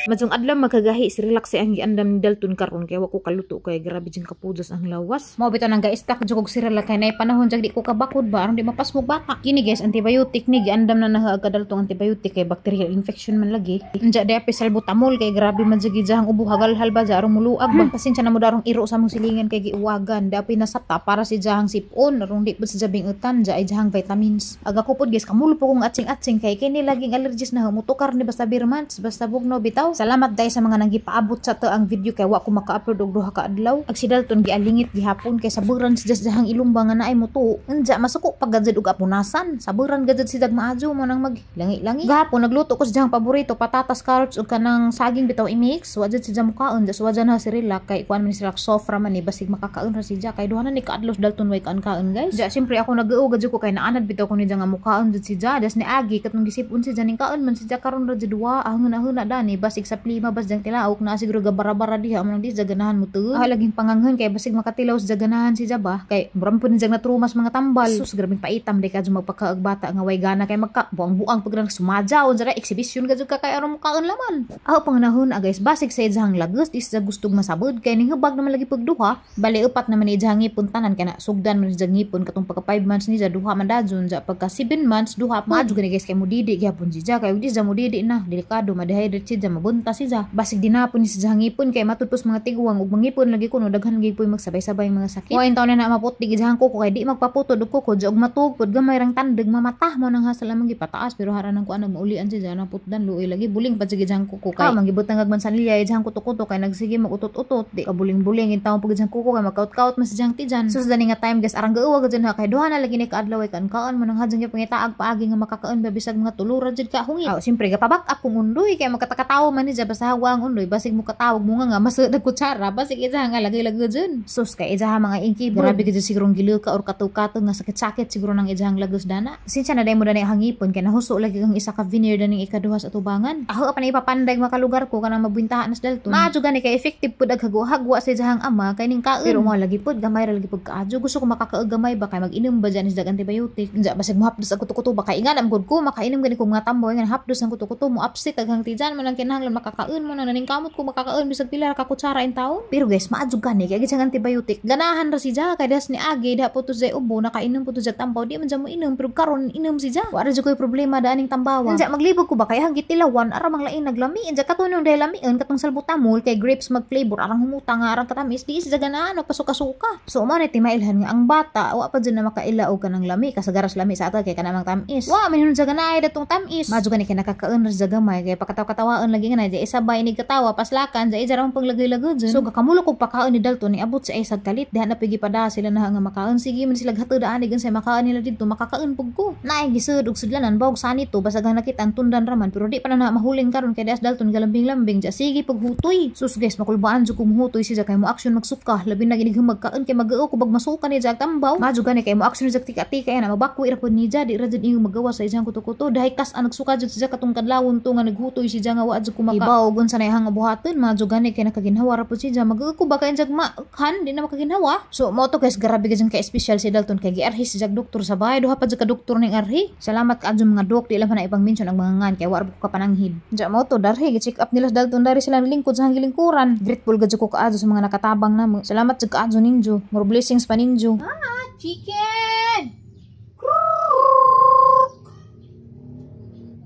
Madsong adlaw magkagahi si relax ang giandam ni Dalton karon kay wa ko kaluto kay grabe jud kapudas ang lawas. Mao bitaw nang ga-stock jud kog cereal kay nay panahon jag di ko kabakod ba aron di mapasmog bata. Kini guys, antibiotic ni giandam na nahaag ka Dalton antibiotic kay bacterial infection man lagi. Unja di apis salbutamol kay grabe man jud gijahang ubo hagalhal ba ja aron muluag ba. Pasensya na mo darong iro sa mong silingan kay giuwagan. Di api nasata para si jahang sipon aron di pud sa jabing utan ja ay jahang vitamins. Aga ko pud guys kamulo po kong atsing-atsing kay kini laging allergies na mutukar ni basta birmans basta bugno bitaw. Salamat dahil sa mga nanggipaabot sa to ang video kay wa ko maka-upload og duha ka adlaw. Ag si Dalton gialingit gihapon kay saburan si jahang ilong nga naay mutuo. Unja masuko paggadjud og apunasan. Saburan gadjud si dag maadyo mo nang maglangi-langi. Gahapon nagluto ko sa jahang paborito patatas, carrots ug kanang saging bitaw i-mix. Wa jud si jam kaon ja wa na si Rila kay kuan man sila sofra man ni basig makakaon ra si ja kay duha na ni kaadlaw Dalton way kaon-kaon guys. Ja siyempre ako nag-uo gadjud ko kay naanad bitaw ko ni ja nga mukaon jud si ja. Das ni agi katong gisipon si ja ning kaon man si ja karon ra jud wa ahun-ahun na dani basig sa plima bas jang tilaok na siguro gabara-bara diha mo nang di jaganahan mo to. Ah, laging panganghan kay basig makatilaw sa jaganahan si jaba kay muram pud ni jag natrumas mga tambal. Sus grabing paitam di ka jud magpakaag bata nga way gana kay magka buang-buang pag nang sumadyaw unsa ra exhibition ka jud ka kay aron mukaon laman. Aw panganahon ah guys basig sa ijahang lagos di sa gustog masabod kay ning hubag naman lagi pagduha. Bali upat naman ni ijahang ngipon tanan kay na sugdan man ni ngipon katong pagka 5 months ni ja duha man dajon ja pagka 7 months duha pa. Maadyo gani guys kay mudidi gyapon si ja kay di ja mudidi na delikado ma-dehydrate si ja mabunta si ja. Basig dinapon ni si jahang ngipon kay matudpos mga tiguang ug mangipon lagi kuno daghan gyud poy magsabay-sabay mga sakit. Wa taon na maputi gijahang kuko kay di magpaputod og kuko ja og matugpod gamay rang tandeg mamata mo nang hasal amang gipataas pero hara nang kuan maulian si ja naputdan luoy lagi buling pa jud gijahang kuko kay manggibutang ag mansanilya gijahang kuto-kuto kay nagsige magutot-utot di kabuling-buling in taon pag gijahang kuko kay magkaut-kaut mas gijahang tijan. So sa dani nga time guys arang gauwa gud ha kay duha na lagi ni kaadlaw ay kaon mo nang hadjang gipangitaag paagi nga makakaon ba bisag mga tulura jud ka hungi. Aw siyempre gapabak akong undoy kay magkatakatawo man ni ja basta hawang undoy basig mo katawag mo nga masud og kutsara basig ija nga lagay-lagay dyan. Sus kay ija mga inki grabe gid sigurong giluka or katukato nga sakit-sakit siguro nang ijahang lagos dana. Sinsya na day mo dani hangipon kay nahuso lagi kang isa ka veneer daning ikaduha sa atubangan. Aho pa na ipapanday makalugar ko kanang mabwintahan nas Dalton. Maadyo gani kay effective pud ag hagwa sa ijahang ama kay ning kaon. Pero mo lagi pud gamay ra lagi pud kaadyo gusto ko makakaag gamay ba kay mag-inom ba dyan is dag antibiotic. Unja basig mohapdos ang kuto-kuto ba kay ingan am gud ko makainom gani ko mga tamboy nga hapdos ang kuto-kuto mo upset aghang tijan mo nang kinahanglan makakaon mo nang naning kamot ko makakaon bisag pila ka kutsara in taon. Pero guys maadyo gani kay gitsang antibiotic ganahan ra si ja kay das ni agi da putos jay ubo nakainom putos jag tambaw di man ja mo inom pero karon inom si ja wa ra jud koy problema da aning tambawa. Unja maglibog ko ba kay hang gitilawan ara mang lain naglami unja katunong dahil lamion katong salbutamol kay grapes mag flavor arang humuta nga arang katamis di si ja ganahan magpasuka-suka. So mo na timailhan nga ang bata wa pa jud na makaila og kanang lami kasagaras lami sa ata kay kanang tamis wa man hun ja ganahay datong tamis. Maadyo gani kay nakakaon ra ja gamay kay pakataw-katawaan lagi nga na ja isabay ni katawa paslakan ja ija ra panglagay-lagay dyan. So gakamulo kog pakaon ni Dalton ni abot sa isag kalit diha na pigi pada sila na nga makaon sige man sila gatod ani gan sa makaon nila didto makakaon pug ko. Naay gisud og sudlanan bawog sanito basag nakita ang tundan raman pero di pa na mahuling karon kay das Dalton galambing-lambing ja sige paghutoy. Sus guys makulbaan jud kung hutoy siya kay mo action magsuka labi na ginig magkaon kay mag-ao ko bag masuka ni jag tambaw. Maadyo gani kay mo action jag tika-tika na mabakwi ra pud ni ja di ra jud ingon magawa sa isang kuto-kuto dahi kas ang nagsuka jud siya katong kadlawon to nga naghutoy si ja nga wa jud ko maka ibaw gun sa nayhang buhaton. Maadyo gani kay nakaginhawa ra pud si ja mag-ao ko ba kay jag makan di na makaginhawa. So mo to guys grabe gid kay special si Dalton kay giarhi si jag doktor sa bahay duha pa jud ka doktor ning arhi. Salamat kaadyo mga dok di lang na ipang mention ang mga ngan kay wa ra ko kapananghid. Ja mo to darhi gi-check up nila sa Dalton dari sila lingkod sa hangilingkuran. Grateful gid ko kaadyo sa mga nakatabang namo. Salamat jud kaadyo ninyo. More blessings pa ninyo. Ah, chicken.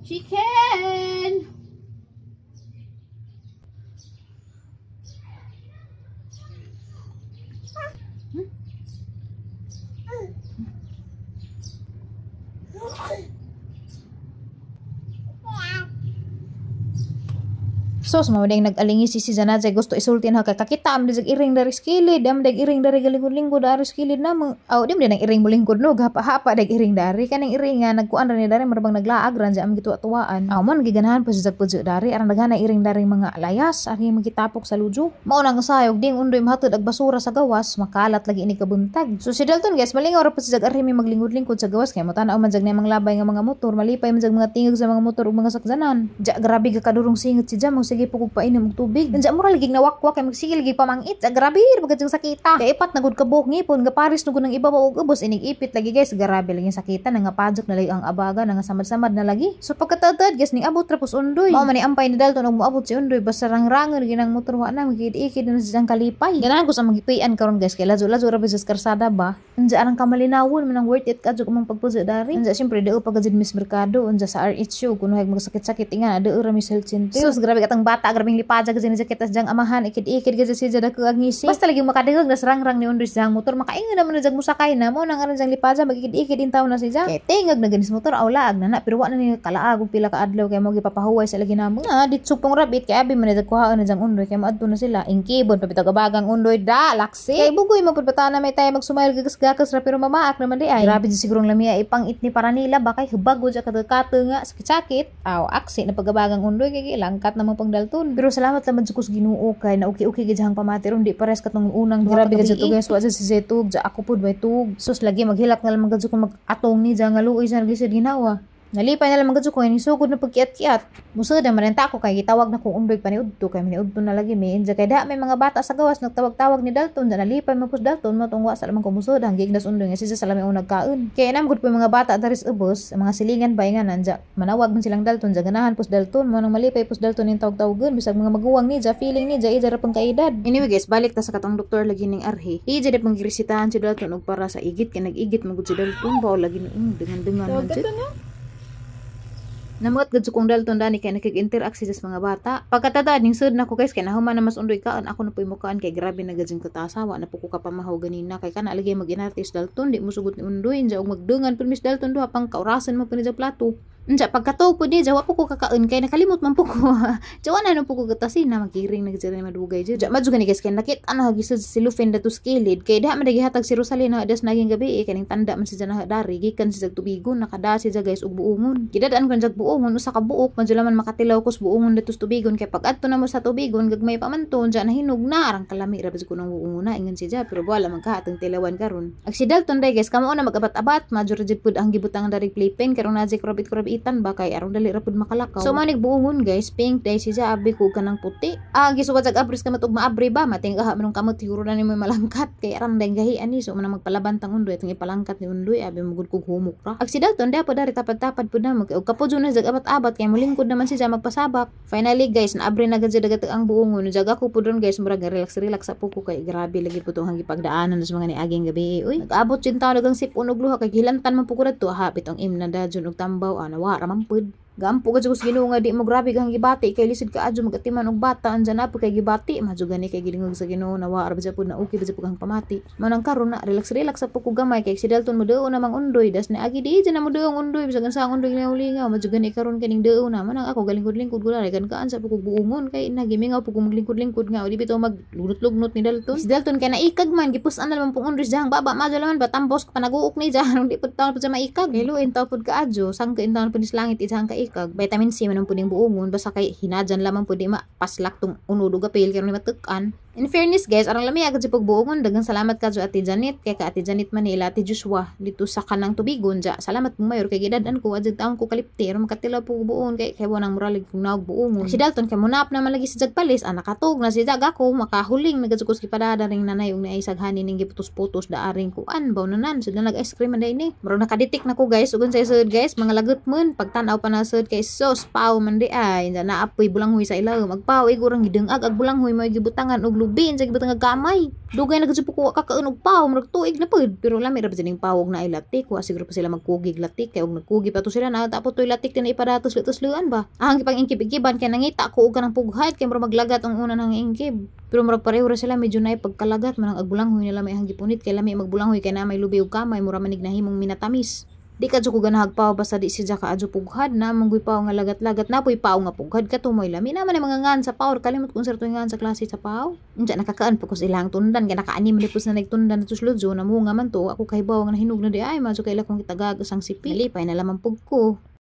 Chicken. So, sa mga nag-alingi si Janajay gusto isultin ha kay kakita am di iring dari skilid, am dag iring dari galingkod-lingkod dari skilid na mo. Aw, di mo din ang iring mulingkod no, gapa-hapa dag iring dari kaning iring nga nagkuan ra ni dari marabang naglaag ran am gituwa-tuwaan. Aw mo giganahan pa sa pudyo dari aran daghana iring dari mga layas ari magitapok sa lujo. Mao nang usayog ding undoy mahatod ag basura sa gawas, makalat lagi ini kabuntag. So si Dalton guys, malingaw ra pud si jag arhi maglingkod-lingkod sa gawas kay mo tan-aw man jag na mga labay nga mga motor, malipay man jag mga tingog sa mga motor ug mga sakyanan. Ja grabe ka kadurong singot si Jam. Sige po kog painom og tubig. Unja mura lagi nawakwak kay magsige lagi pamangit. Ah, grabe ra jud sakita. Kay ipat na gud ka buok ngipon ga pares na gud ang ibabaw og ubos, inig ipit lagi, guys. Grabe lagi sakita, nangapadjok na lagi ang abaga, nangasamad-samad na lagi. So pagkatadad, guys, ning abot ra pos Undoy. Mao man ni ampay ni Dalton og moabot si Undoy, basta rangrangon ginang motor wa na magikid-ikid na siyang kalipay. Ganahan ko sa magipian karon, guys, kay lazo-lazo ra ba sa karsada ba. Unja arang kamalinawon man ang worth it kadyo kumang pagpuso dari. Unja syempre dao pa gajud Miss Mercado, unja sa RHU kuno hay magsakit-sakit inga dao ra mi health center. Sus, grabe katang bata, grabeng lipaja gajud ni jaket jang amahan, ikid-ikid gajud siya dako ang ngisi. Basta lagi makadengeg na rangrang ni Undoy sa motor, makaingon naman na jag musakay na mo nang aron jang lipaja magikid-ikid in taon na siya. Kay tingag na ganis motor awlaag na na pero wa na ni kalaag og pila ka adlaw kay mo gipapahuway sa lagi namo. Ah, ditsug pong rabit kay abi man na kuhaon na jang Undoy kay moadto na sila. Ingkibon pa bitaw gabagang Undoy da laksi. Kay bugoy mo pud na may tayo magsumayl gagas-gagas ra pero mamaak naman di ay. Grabe di sigurong lamia ipang-it ni paranila ba kay hubag ja kato nga sakit-sakit. Aw aksi na pagabagang Undoy kay langkat na mo pang Dalton. Pero salamat naman sa kus Ginoo kay na uki-uki gid hang pamati ron di pares katong unang. Grabe gid to, guys, wa si Zetug ja ako pud way tug. Sus lagi maghilak na lang gadyo ko mag-atong ni ja nga luoy sa naglisod ginawa. Nalipay na lang gadyo ko ni sugod na pagkiat-kiat. Musod ang manenta ako kay gitawag na kong Undoy paniudto kay maniudto na lagi mi. Inja kay da may mga bata sa gawas nagtawag-tawag ni Dalton da nalipay man pud Dalton mo tong wa sa lamang ko musod ang gignas Undoy nga siya sa lami ang nagkaon. Kay nam gud po mga bata daris ubos, mga silingan ba nga nanja manawag man silang Dalton ja ganahan pus Dalton mo nang malipay pus Dalton ning tawag-tawagon bisag mga maguwang ni ja feeling ni ja ija ra pang kaedad. Anyway guys, balik ta sa katong doktor lagi ning arhi. Ija di pang giresetahan si Dalton og para sa igit kay nag-igit man gud si Dalton ba lagi ni dengan-dengan man jud. Namuot gud kong Dalton dani kay nakig-interact siya sa mga bata. Pagkatada ning sud nako, guys, kay nahuman na mas Undoy kaan ako na po'y mukaan kay grabe na gud katasa, wa na po ko kapamahaw ganina kay kana lagi mag-inartis Dalton di mo sugot ni Undoy inja og magdungan pud Miss Dalton duha pang kaurasan mo pa ni plato. Unja pagkatuog po di jawa po ko kakaon kay nakalimot man po ko. Jawa na no po ko gatasin na magiring na gid madugay jud. Ja madyo gani, guys, kay nakit ana gisud si Lufen dato kilid kay da man gihatag si Rosalina das naging gabi eh, kaning tanda man siya na dari gikan siya tubigon nakada siya, guys, og buongon. Gidadaan ko jag buongon usa ka buok man man makatilaw ko buongon dato tubigon kay pag adto na mo sa tubigon gagmay pa man to unja nahinog na arang kalami ra ko nang buongon na ingon siya pero wala man ka atong tilawan karon. Ag si Dalton day, guys, kamo na magabat-abat major jud pud ang gibutang dari playpen karon na jud kurabit kurab itan ba kay aron dali ra pud makalakaw. So manig buongon, guys, pink day siya abi ko kanang puti. Ah, gisuwat jag abris kamot og maabri ba mating aha manong kamot siguro na nimo malangkat kay aram day gahi ani so manang magpalaban tang Undoy itong ipalangkat ni Undoy abi mo gud kog humok ra. Ag si Dalton day po dari tapad-tapad pud na og kapudyo na jag abat-abat kay molingkod naman siya magpasabak. Finally, guys, naabre na gud dagat ang buongon. Jag ako pud ron, guys, murag relax relax sa po ko kay grabe lagi po tong gipagdaanan sa mga niaging gabi. Uy, nag-abot jud taon dagang sipon og luha kay gihilantan man po ko dadto hapit ang im na dadyon og tambaw ana wa ra man pud. Gampo ka jud Ginoo nga di mo grabe kang gibati kay lisod ka adyo magatiman og bata anjan na kay gibati madyo gani kay gilingog sa Ginoo na wa ra ba pud na okay ba pud kang pamati. Manang karon na relax relax sa po ko gamay kay si Dalton mo deo na mang Undoy das na agi di na mo deo ang Undoy bisag sa ang Undoy lingaw-lingaw madyo gani karon kaning deo na manang ako galingkod-lingkod gula kan kaan sa po kog buongon kay nagimingaw po ko maglingkod-lingkod nga o di bitaw maglunot-lugnot ni Dalton. Si Dalton kay naikag man gipus-an na naman pong Undoy diyang baba madyo laman ba tambos panaguok ni diyan di pud taon pud siya maikag. Kay taw pud kaadyo sangka in taon pud ni langit isang kaikag. Vitamin C man ang puding buongon basta kay hinadyan lamang pud di mapaslak tong unod ug apil kay matuk-an. In fairness, guys, arang lami agad sa pagbuongon. Daghang salamat kadyo Ate Janet kay ka Ate Janet man ni ila Ate Joshua dito sa kanang tubigon ja. Salamat mo mayor kay gidad-an ko adjud taon ko kalipti aron makatilaw po buongon kay kay nang muralig kung naog buongon. Si Dalton kay munap naman lagi sa jagpalis ah, nakatug na si jag ako makahuling nagadsukos gipadada ring nanay ug naay saghani ning giputos-putos daaring kuan baw nanan sila nag ice cream man ini. Murag nakaditik na ko, guys, ug unsay sud, guys, mga lagot man pagtan-aw pa na sud kay sos paw man di ay naapoy bulanghoy sa ilaw magpaw igurang gidungag ag bulanghoy mo gibutangan og lubi sa gibutangan gamay. Dugay na gud po ko kakaon og paw murag tuig na pud pero lami ra ba ning pawog na ay latik wa siguro pa sila magkugig latik kay og nagkugi pa to sila na tapos toy latik din ipadatos tusluan ba. Ang gipang ingkib-ikiban kay nangita ko og kanang pughat kay murag maglagat ang una nang ingkib. Pero murag pareho ra sila medyo naay pagkalagat manang agbulanghoy nila may gipunit kay lami magbulanghoy kay na may lubi ug kamay mura manig nahimong minatamis. Di ka ko ganahag paw basta di siya ka adyo pughad na manggoy paw nga lagat-lagat na poy paw nga pughad ka tumoy lami naman ang mga ngan sa paw kalimot kung sir ngan sa klase sa paw. Unsa nakakaan po ko sa ilang tundan kay nakaanim lipos na nagtundan na tusludyo na munga man to ako kahibaw nga nahinog na di ay madyo kay kong kitagag sang sipi. Lipay na lamang pug ko.